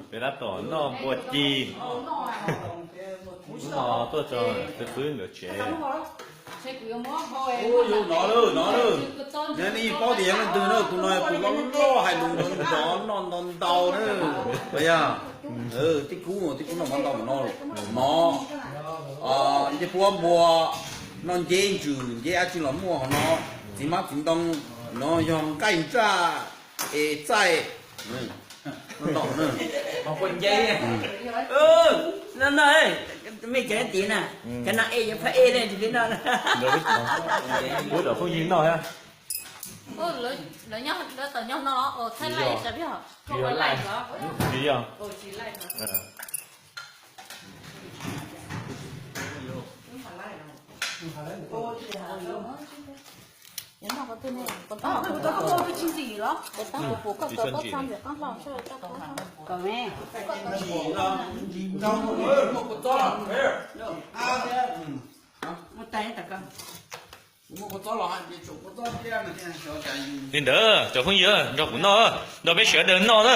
Peb tab tom noj npua ci. Hnub no tuaj txog xwb xwb nkawd tsev. Ua yus no lawm, no lawm. Yog nej yeej paub tias yog leej twg na, tus no tus loj loj hais lus nrov nrov noj ntau ntau na. Yog, tib kub tib kub noj mov ntau no, mov, ncej puab npua, noj nceb ntsws nceb dab tsi los muaj hauv no, txiv hmab txiv ntoo, no yog nqaij ntsaj es txaij, noj ntau na. Mej cov tid na, cov no ej yuav phaj ej le tsis peb noj. Peb cov phooj ywg noj thiab. Lawv tau nyob no, thaij laij tsis yog. Tsis yog. Li ntawd cov phooj ywg nrog kuv noj, nrog peb sawv daws noj na.